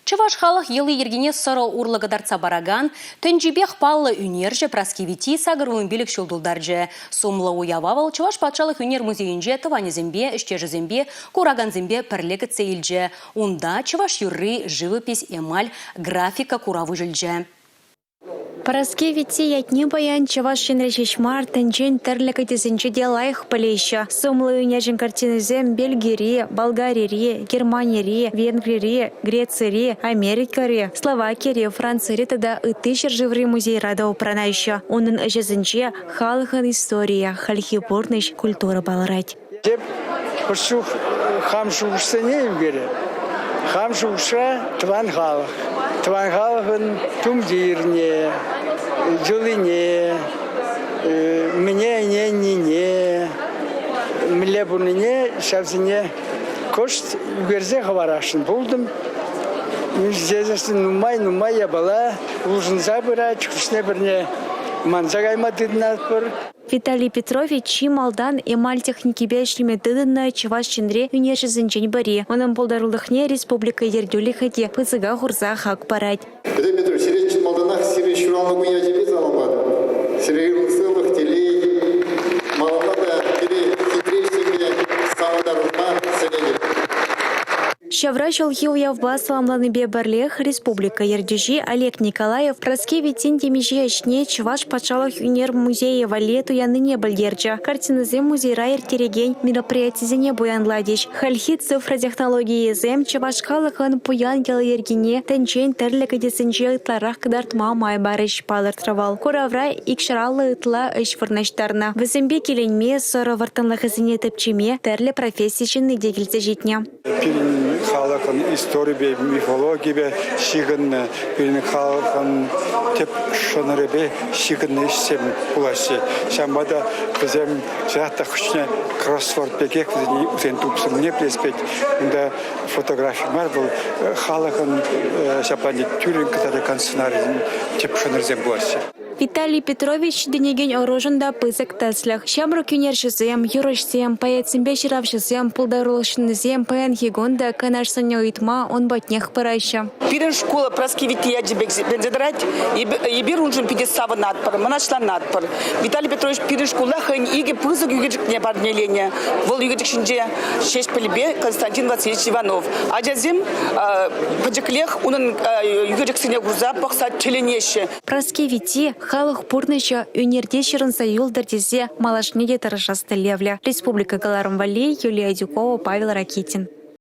Чӑваш халӑх йӑли-йӗркине сӑрӑ урлӑ кӑтартса паракан тӗнчипех паллӑ ӳнерҫӗ Праски Витти 85 ҫул тултарчӗ. Сумлӑ уява вӑл Чӑваш патшалӑх ӳнер музейӗнче тӑванӗсемпе, ӗҫтешӗсемпе, куракансемпе пӗрле кӗтсе илчӗ. Унта чӑваш юрри, живопись, эмаль, графика курав уҫӑлчӗ. Праски Витти ятне паян Чӑваш Енре ҫеҫ мар, тӗнчен тӗрлӗ кӗтесӗнче те лайӑх пӗлеҫҫӗ. Сумлӑ ӳнерҫӗн картинисем Бельгире, Болгарире, Германире, Венгрире, Грецире, Америкӑри, Словакире, Францире тата ытти ҫӗршыври музейра та упранаҫҫӗ. Унӑн ӗҫӗсенче халӑхӑн историйӗ, хальхи пурнӑҫ, культура палӑрать. Эп хӑш чух хам шухӑшсене ӳкереп. Хам шухӑшра тӑван халӑх. Тӑван халӑхӑн тумтирне, йӑлине, мӗне ӗненнине, мӗнле пурӑннине ҫавсене кӑшт ӳкерсе хӑварасшӑн пултӑм. Нумай-нумай япала улшӑнса пырать, хӑшне-пӗрне манса кайма тытӑнатпӑр. Виталий Петрович чи малтан эмаль техникипе ӗҫлеме тытӑннӑ Чӑваш Енре ӳнерҫӗсенчен пӗри. Унӑн пултарулӑхне республика ертӳлӗхӗ те пысӑка хурса хак парать. Виталий Петрович, сире чи малтанах сире ҫуралнӑ кун ячӗпе саламлатӑп. Сире сывлӑх, телей, малалла та пире хитре ӗҫсемпе савӑнтарма сӗнетӗп. Ҫавра ҫулхи уявпа саламланипе пӗрлех республика ертӳҫи Олег Николаев Праски Виттин темиҫе ӗҫне Чӑваш патшалӑх ӳнер музейӗ валли туяннине пӗлтерчӗ. Картинӑсем музейра ирттерекен мероприятисене пуянлатӗҫ. Хальхи цифра технологийӗсем чӑваш халӑхӑн пуян йӑли-йӗркине тӗнчен тӗрлӗ кӗтесӗнче ытларах кӑтартма май парӗҫ, палӑртрӗ вӑл. Куравра 250 ытла ӗҫ вырнаҫтарнӑ. Вӗсемпе киленме, сӑрӑ вӑрттӑнлӑхӗсене тӗпчеме тӗрлӗ професси ҫынни те килсе ҫитнӗ. Пирӗн халӑхӑн историпе, мифологипе ҫыхӑннӑ, пирӗн халӑхӑн тӗп шӑнӑрӗпе ҫыхӑннӑ ӗҫсем пулаҫҫӗ. Ҫавӑнпа та вӗсем чӑнах та хӑшне кроссворд пекех вӗсен тупсӑмне пӗлес пек. Унта фотографи мар, вӑл халӑхӑн ҫапла тӳррӗн кӑтартакан сценарисен тӗп шӑнӑрсем пулаҫҫӗ. Виталий Петрович ҫитӗнекен ӑрушӑн та пысӑк тӗслӗх. Ҫамрӑк ӳнерҫӗсем, юрӑҫсем, поэтсемпе ҫыравҫӑсем, пултарулӑх ҫыннисем паянхи кун та канашсене ыйтма ун патнех пыраҫҫӗ. Пирӗн шкула Праски Витти ячӗпе хисепленсе тӑрать. Эпир уншӑн питӗ савӑнатпӑр, мӑнаҫланатпӑр. Виталий Петрович пирӗн шкулта хӑйӗн икӗ пысӑк ӳкерчӗкне парнеленӗ. Вӑл ӳкерчӗк ҫинче Ҫеҫпӗлпе Константин Васильевич Иванов. Ачасем пӗчӗклех унӑн ӳкерчӗксене курса пӑхса тӗлӗнеҫҫӗ. Праски Витти халӑх пурнӑҫӗ ӳнерте ҫырӑнса юлтӑр тесе малашне те тӑрӑшас тӗллевлӗ. Республика кӑларӑм валли Юлия Адюкова, Павел Ракитин.